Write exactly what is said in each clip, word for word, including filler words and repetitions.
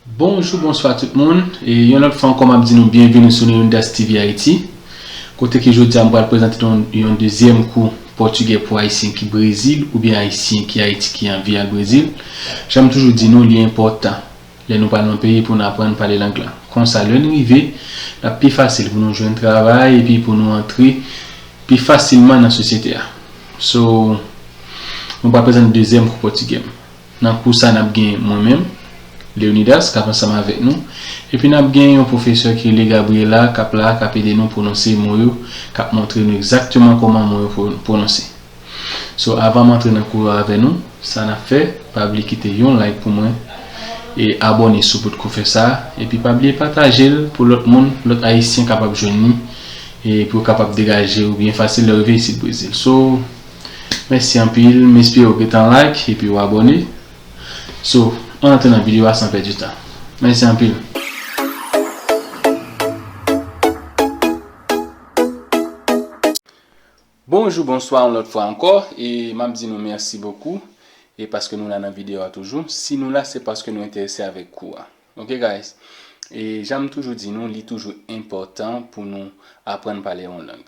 Bonjou, bonswa tout moun. E yon lòt fwa ankò, m ap di nou byenveni sou Leonidas T V Haiti. Kote ke jodi a, m pral prezante nou yon dezyèm kou pòtigè pou Ayisyen ki Brezil oubyen Ayisyen ki Ayiti ki anvi al Brezil. Jan m toujou di nou, li enpòtan lè nou pral nan peyi pou nou aprann pale lang lan. Konsa, lè n rive, l ap pi fasil pou nou jwenn travay epi pou nou antre pi fasilman nan sosyete a. So, nou pral prezante dezyèm kou pòtigè m. Nan kou sa, n ap gen mwen menm, Leonidas, k ap ansanm avèk nou. Epi n ap gen yon pwofesè ki rele Gabriela, k ap la, k ap ede nou pwononse mo yo, k ap montre nou egzakteman kòman mo yo pwo-, pwononse. So, avan m antre nan kou a avè nou, sa n ap fè, pa bliye kite yon like pou mwen, e abòne si w potko fè sa, epi pa bliye pataje l pou lòt moun, lòt Ayisyen kapab jwenn li, e pou yo kapab degaje yo byen fasil lè yo rive isit Brezil. So, mèsi anpil, m espere w gentan like, epi w abòne. So, ann antre nan videyo a san pèdi tan. Mèsi anpil. Bonjou, bonswa yon lòt fwa ankò, e m ap di nou mèsi bokou, e paske nou la nan videyo a toujou. Si nou la, se paske nou enterese avèk kou a. Ok, guys? E jan m toujou di nou, li toujou enpòtan pou nou aprann pale yon lang.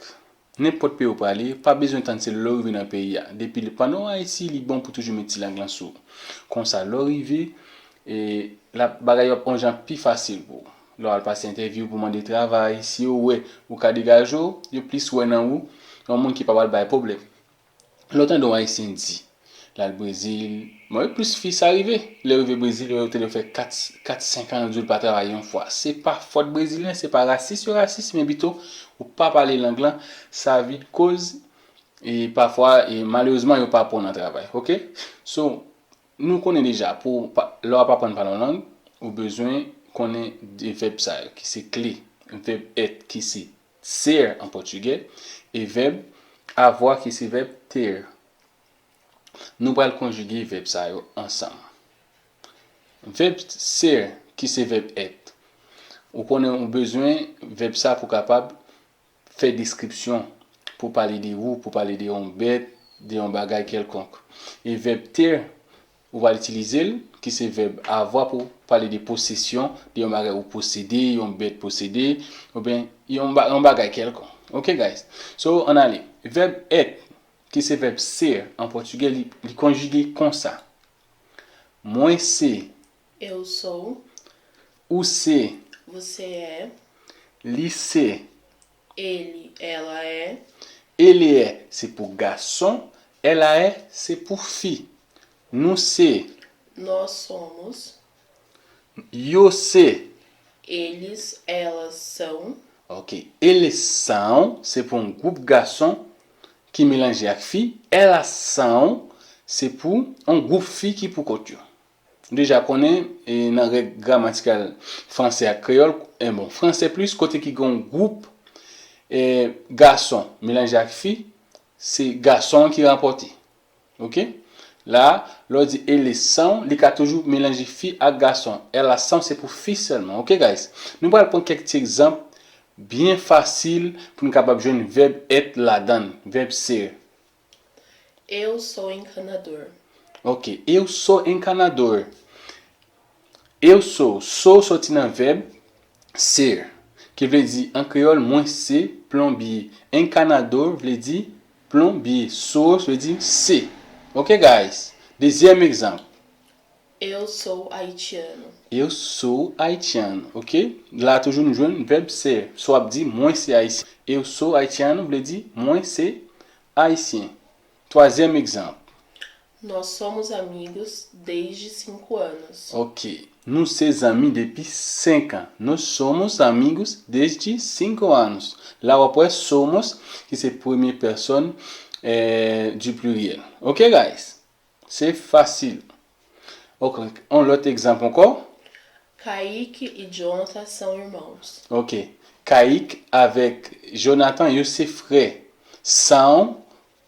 Nenpòt peyi w prale, pa bezwen tann se lè w rive nan peyi a. Depi li, pandan w Ayiti, li bon pou toujou met ti lang lan sou ou. Konsa, lè w rive, e, l ap, bagay yo ap yon jan pi fasil pou ou. Lè w al pase entèvyou pou mande travay, si yo wè ou ka degaje w, yo plis wè nan ou yon moun ki pa pral bay pwoblèm. Lè w tande yon Ayisyen di l al Brezil, bon, yo plis fi sa rive. Lè yo rive Brezil, yo tande yo fè kat, kat, senk an, yo di w l pa travay yon fwa. Se pa fòt Brezilyen, se pa rasis yo rasis, men pito ou pa pale lang lan, sa vin koz, e pafwa, e malerezman, yo pa pran w nan travay, ok? So, nou konnen deja, pou pa, lè w ap aprann pale yon lang, ou bezwen konnen de vèb sa yo, ki se kle. Vèb être, ki se ser an pòtigè, e vèb avoir, ki se vèb ter. Nou pral konjige vèb sa yo ansanm. Vèb ser, ki se vèb être. Ou konnen ou bezwen vèb sa pou kapab fè deskripsyon, pou pale de ou, pou pale de yon bèt, de yon bagay kèlkonk. E vèb ter, ou pral itilize l, ki se vèb avoir, pou pale de posesyon, de yon bagay ou posede, yon bèt posede, oubyen yon ba-, yon bagay kèlkonk. Ok, guys? So, ann ale. Vèb être, ki se vèb ser an pòtigè, li, li konjige konsa. Mwen se. Eu sou. Ou se. Você é. Li se. Ele, ela é. Ele é, se pou gason. Ela é, se pou fi. Nou se. Nós somos. Yo se. Eles, elas são. Ok. Eles são, se pou yon gwoup gason ki melanje ak fi. Elas são, se pou yon gwoup fi ki pou kont yo. Nou deja konnen, e, nan règ gramatikal fransè ak kreyòl, e, bon, fransè plis, kote ki gen yon gwoup, e, gason melanje ak fi, se gason an ki ranpòte. Ok? La, lè w di eles são, li ka toujou melanje fi ak gason. Elas são se pou fi sèlman. Ok, guys? Nou pral pran kèk ti egzanp byen fasil pou n kapab jwenn vèb être ladan l, vèb ser. Eu sou encanador. Ok, eu sou encanador. Eu sou, sou soti nan vèb ser, ki vle di, an kreyòl, mwen se plonbye. Encanador vle di plonbye. Sou vle di se. Ok, guys? Dezyèm egzanp. Eu sou haitiano. Eu sou haitiano. Ok? La toujou nou jwenn vèb ser. Sou ap di, mwen se ayisyen. Eu sou haitiano vle di, mwen se ayisyen. Twazyèm egzanp. Nós somos amigos desde cinco anos. Ok. Nou se zanmi depi senk an. Nós somos amigos desde cinco anos. La w ap wè somos, ki se premye pèsòn, eh, du pluriel. Ok, guys? Se fasil. Ok, yon lòt egzanp ankò. Kaique e Jonathan são irmãos. Ok. Kaique avèk Jonathan, yo se frè. São,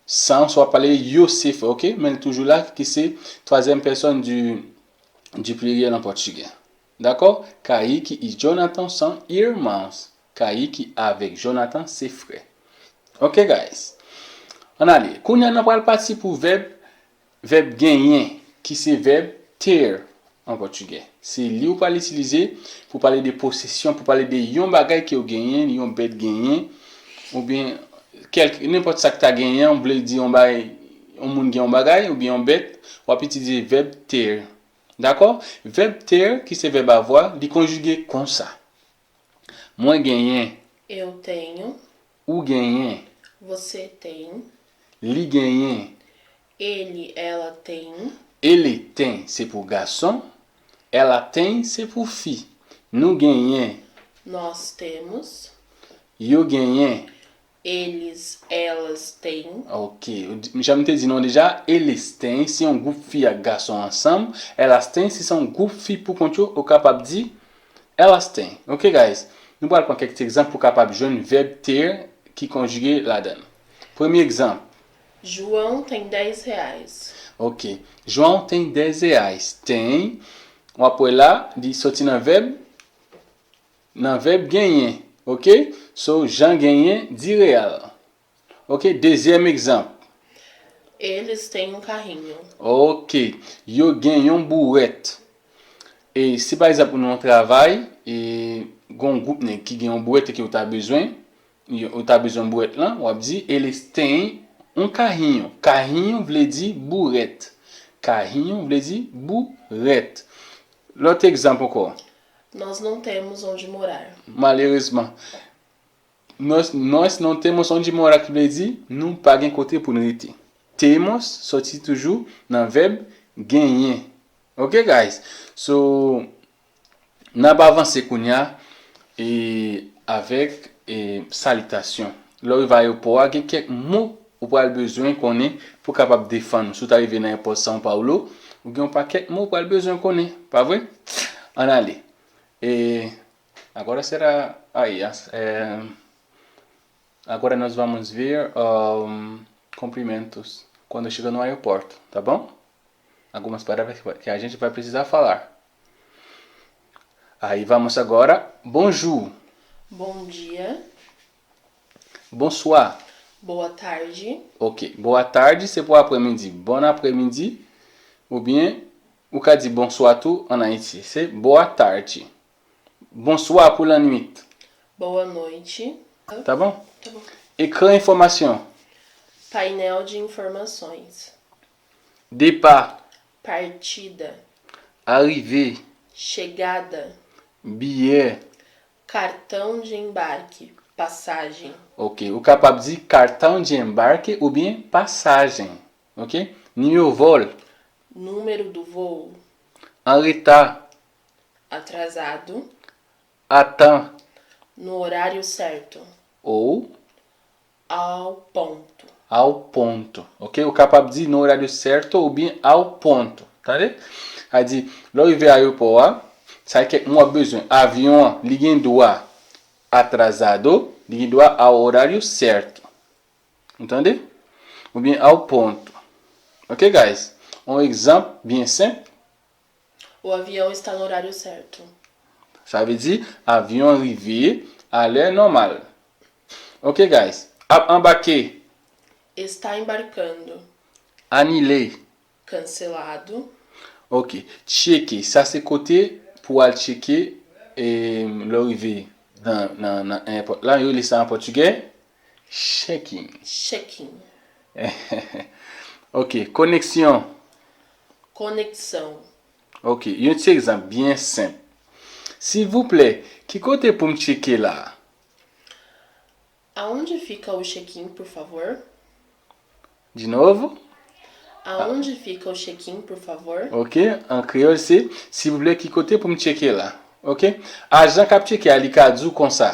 são, sou ap pale yo se frè, ok? Men l toujou la, ki se twazyèm pèsòn du, du pluriel an pòtigè. Dakò? Kaique e Jonathan são irmãos. Kaique avèk Jonathan se frè. Ok, guys? Ann ale. Kounye a, nou pral pati pou vèb, vèb genyen, ki se vèb ter. an pòtigè. Se li ou pral itilize pou pale de posesyon, pou pale de yon bagay ke w genyen, yon bèt genyen, oubyen kèlke, nenpòt sa k ta genyen, w vle di yon bagay, yon moun gen yon bagay, oubyen yon bèt, w ap itilize vèb ter. Dakò? Vèb ter, ki se vèb avoir, li konjige konsa. Mwen genyen. Eu tenho. Ou genyen. Você tem. Li genyen. Ele, ela tem. Ele tem, se pou gason. Ela tem, se pou fi. Nou genyen. Nós temos. Yo genyen. Eles, elas têm. Ok. Jan m te di nou deja, eles têm, se yon gwoup fi ak gason ansanm. Elas têm, si se yon gwoup fi pou kont yo, ou kapab di elas têm. Ok, guys? Nou pral pran kèk ti egzanp pou kapab jwenn vèb ter ki konjige ladan l. Premye egzanp. João tem dez reais. Ok. João tem dez reais. Tem, w ap wè la, li soti nan vèb, nan vèb genyen. Ok? So, Jan genyen dis real. Ok? Dezyèm egzanp. Eles têm um carrinho. Ok. Yo gen yon bourèt. E si pa egzanp ou nan yon travay, e gen yon gwoup nèg ki gen yon bourèt e ke ou ta bezwen, yo- ou ta bezwen bourèt lan, w ap di, eles têm um carrinho. Carrinho vle di bourèt. Carrinho vle di bourèt. Lòt egzanp ankò. Nós não temos onde morar. Malerezman, nós, nós não temos onde morar, ki vle di, nou pa gen kote pou n rete. Temos soti toujou nan vèb genyen. Ok, guys? So, n ap avanse kounye a, e, avèk, e, salitasyon. Lè w rive ayewopò a, gen kèk mo ou pral bezwen konnen pou kapab defann ou. Si w ta rive nan ayewopò São Paulo, ou gen yon pakèt mo ou pral bezwen konnen, pa vre? Ann ale. E, agora será. Aí, as- é, agora nós vamos ver, ahn, cumprimentos quando chega no aeroporto, tá bom? Algumas palavras que a gente vai precisar falar. Aí vamos agora. Bonjour. Bom dia. Bonsoir. Boa tarde. Ok. Boa tarde, se pou aprèmidi. Bon aprèmidi. Oubyen, ou ka di bonswa tou ann Ayiti. Se boa tarde. Bonswa pou lannwit. Boa noite. Tá bom? Tá bom. Ekran enfòmasyon. Painel de informações. Depa. Partida. Arive. Chegada. Biyè. Cartão de embarque. Passagem. Ok, ou kapab di cartão de embarque oubyen pasajen. Ok? Nimewo vòl. Número do voo. An reta. Atrasado. A tan. No horário certo. Ou. Ao ponto. Ao ponto. Ok? Ou kapab di no horário certo oubyen ao ponto. Tande? A di, lè w rive ayewopò a, sa e kèk mo w ap bezwen. Avyon an, li gen dwa atrasado, li gen dwa ao horário certo. Ou tande? Oubyen ao ponto. Ok, guys? Yon egzanp byen senp. O avião está no horário certo. Sa vle di, avyon an rive a lè nòmal. Ok, guys. Ap anbake. Está embarcando. Anile. Cancelado. Ok. Tcheke. Sa se kote pou al tcheke, e, lè w rive nan, nan, nan ayewopò la. Yo rele sa an pòtigè check-in. Check-in. Ok. Koneksyon. Conexão. Ok. Yon ti egzanp byen senp. Silvouplè, ki kote pou m tcheke la? Aonde fica o check-in, por favor? De novo? Aonde fica o check-in, por favor? Ok, an kreyòl se, silvouplè, ki kote pou m tcheke la? Ok? Ajan k ap tcheke a, li ka di w konsa.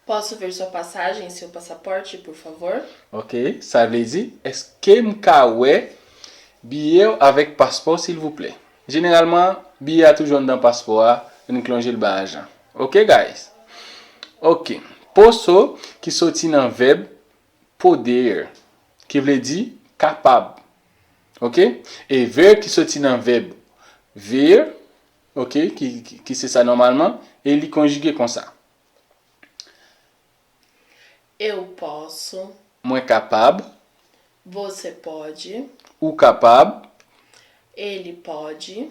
Posso ver sua passagem e seu passaporte, por favor? Ok, sa vle di, èske m ka wè biyè w avèk paspò w, silvouplè? Jeneralman, biyè a toujou anndan paspò a, nou k lonje l bay ajan. Ok, guys? Ok. Posso, ki soti nan vèb poder, ki vle di kapab. Ok? E ver, ki soti nan vèb ver, ok, ki, ki, ki se sa nòmalman, e li konjige konsa. Eu posso. Mwen kapab. Você pode. Ou kapab. Ele pode.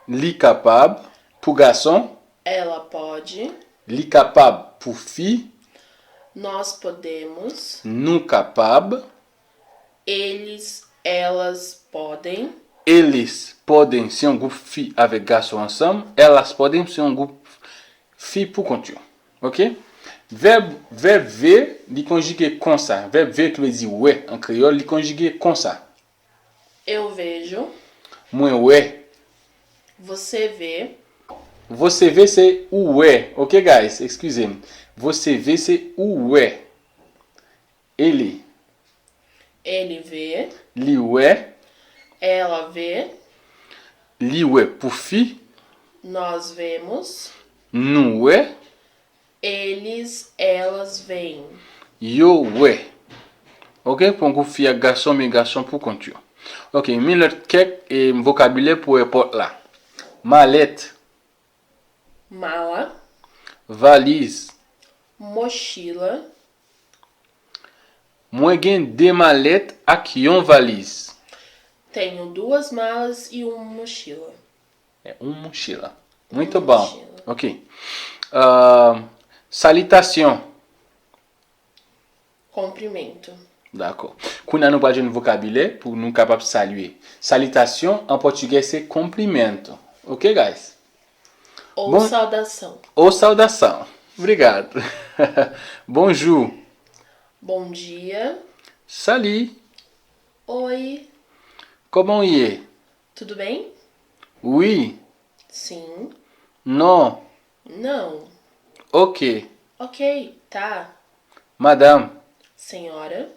Li kapab, pou gason. Ela pode. Li kapab, pou fi. Nós podemos. Nou kapab. Eles, elas podem. Eles podem se yon gwoup fi avèk gason ansanm. Elas podem se yon gwoup fi pou kont yo. Ok? Vèb, vèb ver, li konjige konsa. Vèb ver ki vle di wè an kreyòl, li konjige konsa. Eu vejo. Mwen wè. Você vê. Você vê se ou wè. Ok, guys? Eskize m. Você vê se ou wè. Ele. Ele vê. Li wè. Ela vê. Li wè pou fi. Nós vemos. Nou wè. Eles, elas veem. Yo wè. Ok, pou yon gwoup fi ak gason, men gason pou kont yo. Ok, men lòt kèk e, vokabilè pou èpòt la. Malèt, Mala. Valiz. Mochila. Mwen gen de malèt ak yon valiz. Tenho duas malas e uma mochila. É um mochila. Muito bom. Mochila. Ok. Ahn, salitasyon. Cumprimento. Dakò. Kounye a nou pral jwenn vokabilè pou nou kapab salye. Salitasyon an pòtigè se cumprimento. Ok, guys? Ou Bom- saudação. Ou saudação. Obrigado. Bonjour. Bom dia. Salut. Oi. Comment il est? Tudo bem? Oui. Sim. Non. Não. Ok. Ok, tá. Madame. Senhora.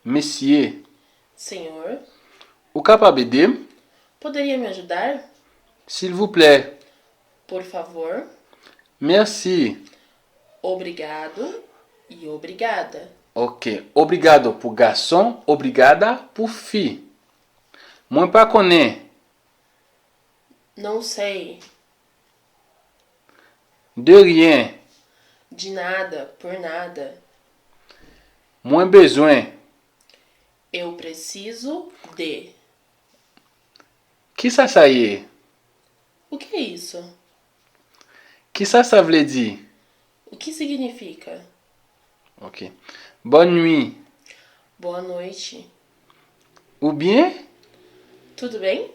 Monsieur. Senhor. Ou kapab ede m? Poderia me ajudar? S'il vous plaît. Por favor. Merci. Obrigado e obrigada. Ok. Obrigado pou gason, obrigada pou fi. Mwen pa konnen. Não sei. De rien. De nada, por nada. Mwen bezwen. Eu preciso de. Kisa sa ye? O que é isso? Kisa sa vle di? O que significa? Ok. Bonne nuit. Boa noite. Ou byen? Tudo bem?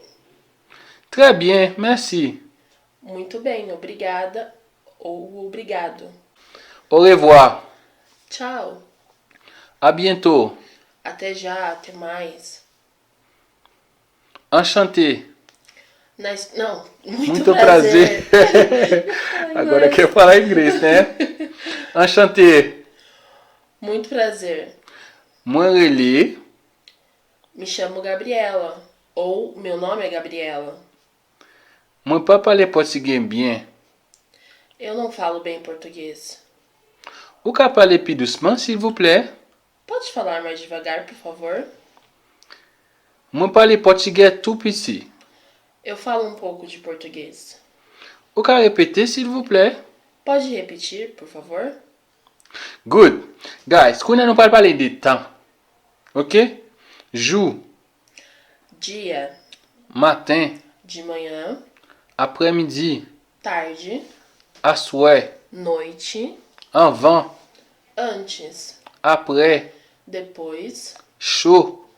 Très bien, merci. Muito bem, obrigada ou obrigado. Au revoir. Tchau. À bientôt. Até já, até mais. Enchanté. Nice, não, muito, Muito prazer. prazer. Agora quer falar inglês, né? Enchanté. Muito prazer. Mwen rele. Me chamo Gabriela. Ou meu nome é Gabriela. Mwen pa pale pòtigè byen. Eu não falo bem português. Ou ka pale pi dousman, silvouplè? Pode falar mais devagar, por favor? Mwen pale pòtigè tou piti. Eu falo um pouco de português. Ou ka repete, silvouplè? Pode repetir, por favor? Good. Guys, kounye a nou pral pale de tan. Ok? Jou, Dia, maten, de manhã, aprèmidi, tarde, aswè, noite, anvan, antes, aprè, depois, cho,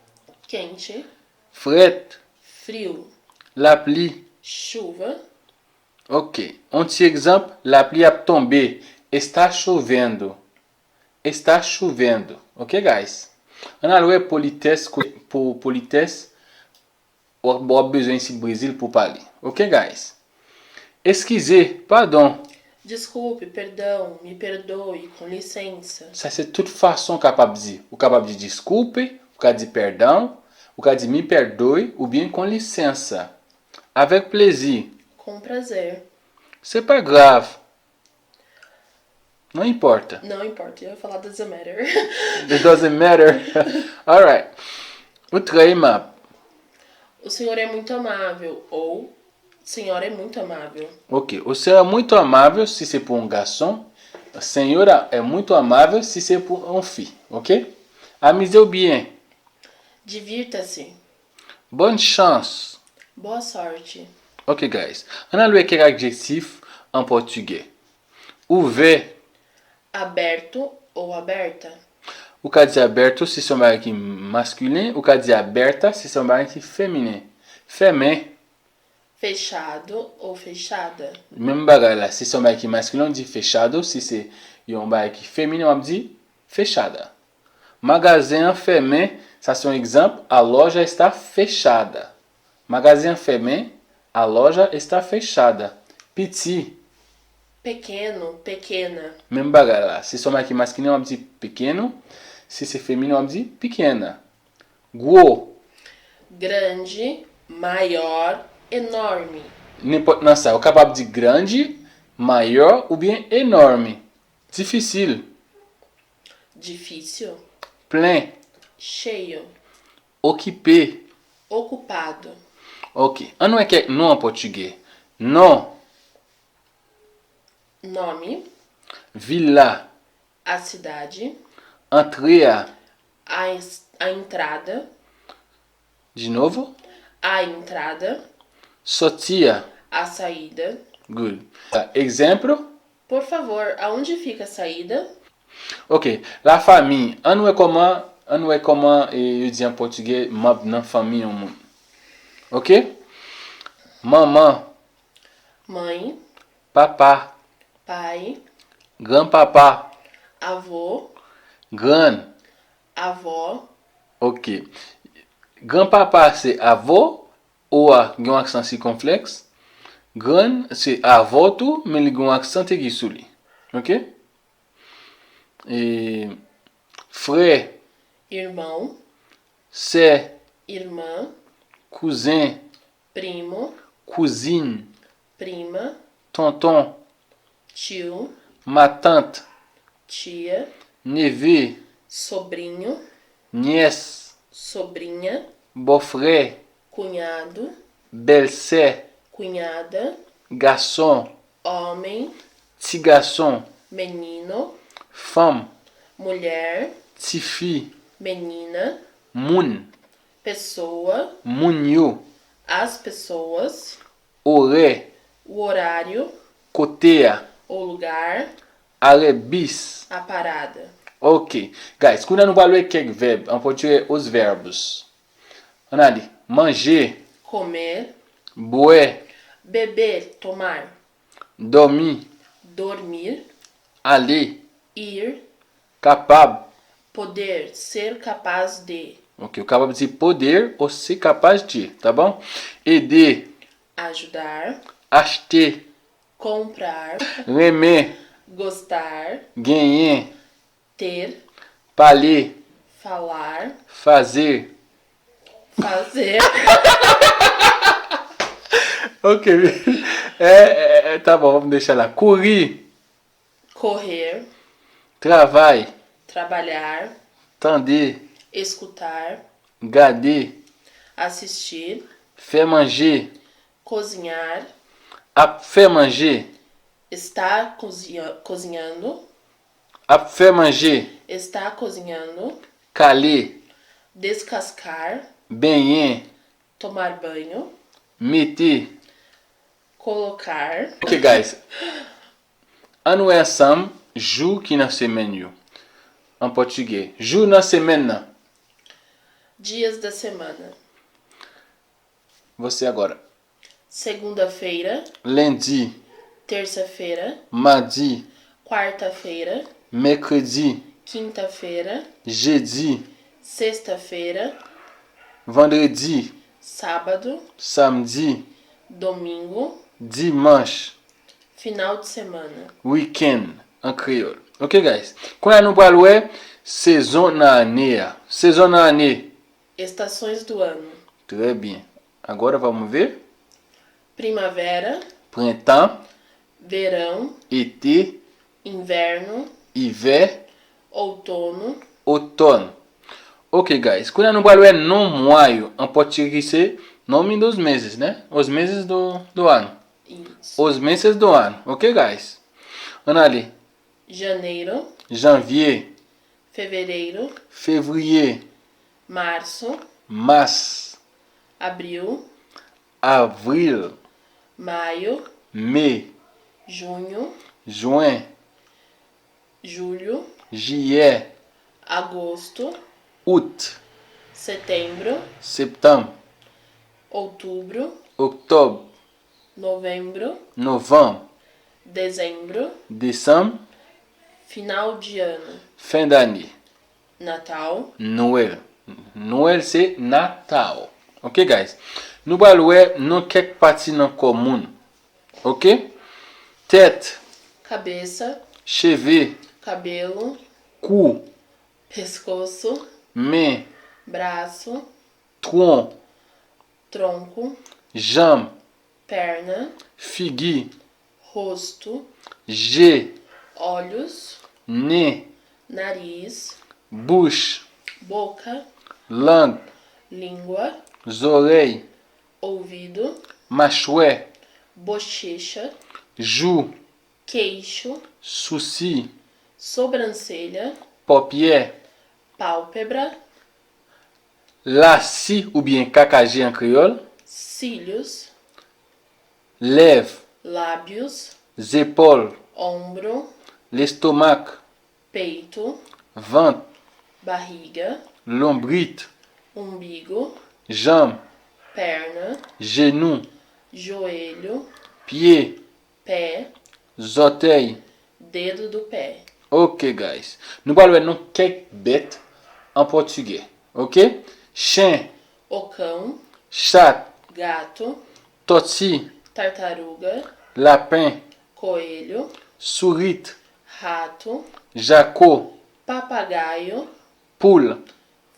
quente, frèt, frio, lapli. Chuva. Ok. On ti egzanp, lapli ap tonbe. Está chovendo. Está chovendo. Ok, guys? Ann al wè politès, ko- pou politès, w ap, w ap bezwen isit Brezil pou pale. Ok, guys? Eskize, padon. Desculpe, perdão, me perdoe, com licença. Sa se tout fason w kapab di. Ou kapab di desculpe, ou ka di perdão, ou ka di me perdoe, oubyen com licença. Avec plaisir. Com prazer. C'est pas grave. Não importa. Não importa, eu ia falar doesn't matter. It doesn't matter. Alright. O trem. O senhor é muito amável. Ou, senhora é muito amável. Ok. O senhor é muito amável, se se pou un gason. A senhora é muito amável, se se pou un fi. Ok? Amizez-vous bien. Divirta-se. Bonne chance. Boa sorte. Ok, guys. Ann al wè kèk adjektif an pòtigè. Ouvè. Aberto ou aberta. Ou ka di aberto si se yon bagay ki maskilen, ou ka di aberta si se yon bagay ki feminen. Fèmen. Fechado ou fechada. Menm bagay la, si se yon bagay ki maskilen, ou di fechado, si se yon bagay ki feminen, w ap di fechada. Magazen an fèmen, sa se yon egzanp, a loja está fechada. Magazen an fèmen, a loja está fechada. Piti. Pequeno, pequena. Menm bagay la, si se yon bagay ki maskilen, w ap di pequeno, si se feminen, w ap di pequena. Gwo. Grande, maior, enorme. Nenpòt nan sa, ou kapab di grande, maior oubyen enorme. Difisil. Difícil. Plen. Cheio. Okipe. Ocupado. Ok, ann wè kèk non an pòtigè. Non. Nome. Vil la. A cidade. Antre a. A, es- a entrada. De novo. A entrada. Sòti a. A saída. Good. Exemplo. Por favor, aonde fica a saída? Ok. La famille. Ann wè kòman, ann wè kòman e, yo di an pòtigè manm nan fanmi yon moun. Ok. Manman. Mãe. Papa. Pai. Granpapa. Avô. Grann. Avó. Ok. Granpapa se avô, o a gen yon aksan sikonflèks. Grann se avô tou, men li gen yon aksan tegi sou li. Ok. E, frè. Irmão. Sè. Irmã. Kouzen. Primo. Kouzin. Prima. Tonton. Tio. Matant. Tia. Neve. Sobrinho. Nyès. Sobrinha. Bòfrè. Cunhado. Bèlsè. Cunhada. Gason. Homem. Ti gason. Menino. Fanm. Mulher. Tifi. Menina. Moun. Pessoa. Moun yo. As pessoas. Orè. O horário. Kote a. O lugar. Arè bis. A parada. Ok. Guys, kounye a nou pral wè kèk vèb an pòtigè, os verbos. Ann ale. Manje. Comer. Bwè. Beber. Tomar. Dòmi. Dormir. Ale. Ir. Kapab. Poder. Ser capaz de. Ok, ou kapab di poder ou ser capaz de, tá bom? Ede. Ajudar. Achte. Comprar. Renmen. Gostar. Genyen. Ter. Pale. Falar. Faze. Fazer. Ok. É, é, é, tá bom, vamos deixar lá. Kouri. Correr. Travay. Trabalhar. Tande. Escutar. Gade. Assistir. Fè manje. Cozinhar. Ap fè manje. Está cozinha- cozinhando. Ap fè manje. Está cozinhando. Kale. Descascar. Benyen. Tomar banho. Mete. Colocar. Ok, guys. Ann wè ansanm jou ki nan semèn yo. An pòtigè. Jou nan semèn nan. Dias da semana. Você agora. Segunda-feira. Lendi. Terça-feira. Madi. Quarta-feira. Mèkredi. Quinta-feira. Jedi. Sexta-feira. Vandredi. Sábado. Samdi. Domingo. Dimanch. Final de semana. Wikenn an kreyòl. Ok, guys. Kounye a nou pral wè sezon nan ane a. Sezon nan ane. Estações do ano. Très bien. Agora vamos ver. Primavera. Prentan. Verão. Ete. Inverno. Ivè. Outono. Otòn. Ok, guys. Kounye a nou pral wè non mwa yo. An pòtigè se nome dos meses, né? Os meses do, do ano. Isso. Os meses do ano. Ok, guys? Ann ale. Janeiro. Janvye. Fevereiro. Fevriye. Março. Mas. Abril. Avril. Maio, me, junho, jwen, julho, jiyè, agosto, out, setembro, septanm, outubro, oktòb, novembro, novanm, dezembro, desanm, final de ano, fen dane, Natal, Nwèl. Nwèl se Natal. Ok, guys. Nou pral wè non kèk pati nan kò moun. Ok? Tèt, cabeça, cheve, cabelo, kou, pescoço, men, braço, twon, tronco, janm, perna, figi, rosto, je, olhos, nen, nariz, bouch, boca, lang, língua, zòrèy, ouvido, machwè, bochecha, jou, queixo, sousi, sobrancelha, pòpyè, pálpebra, lasi oubyen kaka je an kreyòl, cílios, lèv, lábios, zepòl, ombro, lestomak, peito, vant, barriga, lonbrit, umbigo, janm, perna, jenou, joelho, pye, pé, zòtèy. Dedo do pé. Ok, guys. Nou pral wè non kèk bèt an pòtigè. Ok? Chen, O cão, chat, gato, tòti, tartaruga, lapen, coelho, sourit, rato, jako, papagaio, poul,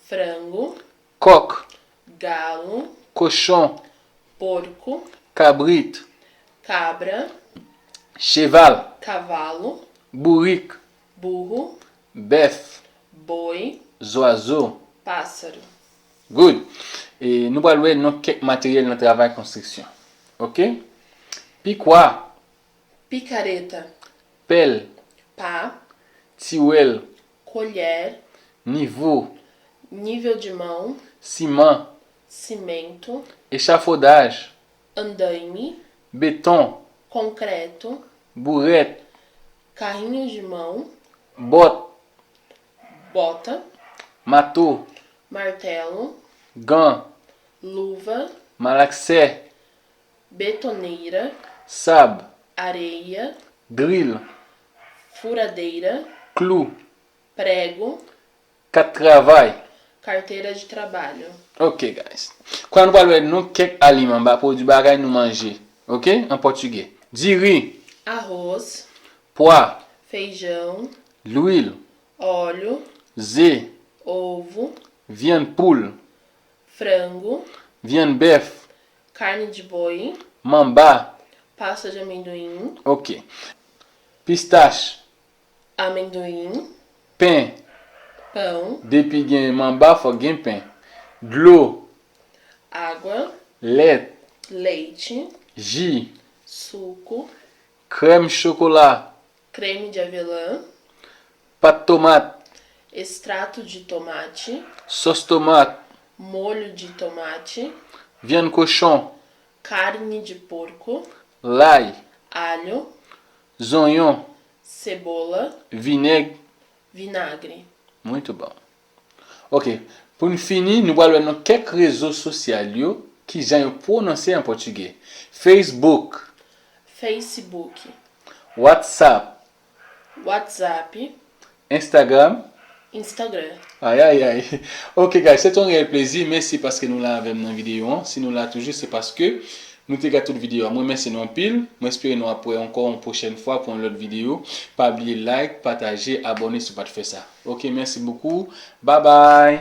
frango, kòk, galo, kochon, porco, kabrit, cabra, cheval, cavalo, bourik, burro, bèf, boi, zwazo. pássaro. Good. E nou pral wè non kèk materyèl nan travay konstriksyon. Ok? Pikwa, picareta, pèl, pá, tiwèl, colher, nivo, nível de mão, siman, cimento, echafodaj, andaime, beton, concreto, bourèt, carrinho de mão, bòt, bota, mato, martelo, gan, luva, malaksè, betoneira, sab, areia, dril, furadeira, klou, prego, kat travay. Carteira de trabalho. Ok, guys. Kounye a nou pral wè non kèk aliman, ba pwodui bagay nou manje. Ok? An pòtigè. Diri, arroz, pwa, feijão, lwil, óleo, ze, ovo, vyann poul, frango, vyann bèf, carne de boi, manba. pasta de amendoim, Ok. Pistach, amendoim, pen. pão, Depi gen manba, fòk gen pen. Dlo, água, lèt, leite, ji, suco, krèm chokola, creme de avelã, pat tomat, extrato de tomate, sòs tomat, molho de tomate, vyann kochon, carne de porco, lay, alho, zonyon, cebola, vinèg. Vinagre. Muito bom. Ok, pou n fini, nou pral wè nan kèk rezo sosyal yo, kijan yo pwononse an pòtigè. Facebook, Facebook, WhatsApp, WhatsApp, Instagram. Instagram. Ay, ay, ay. Ok, guys, se te yon reyèl plezi. Mèsi paske nou la avè m nan videyo an. Si nou la toujou, se paske nou te gade tout videyo a. Mwen remèsye nou anpil. Mwen espere nou ap wè ankò yon pwochèn fwa pou yon lòt videyo. Pa bliye like, pataje, abòne si w pa t fè sa. Ok, mèsi bokou. Babay!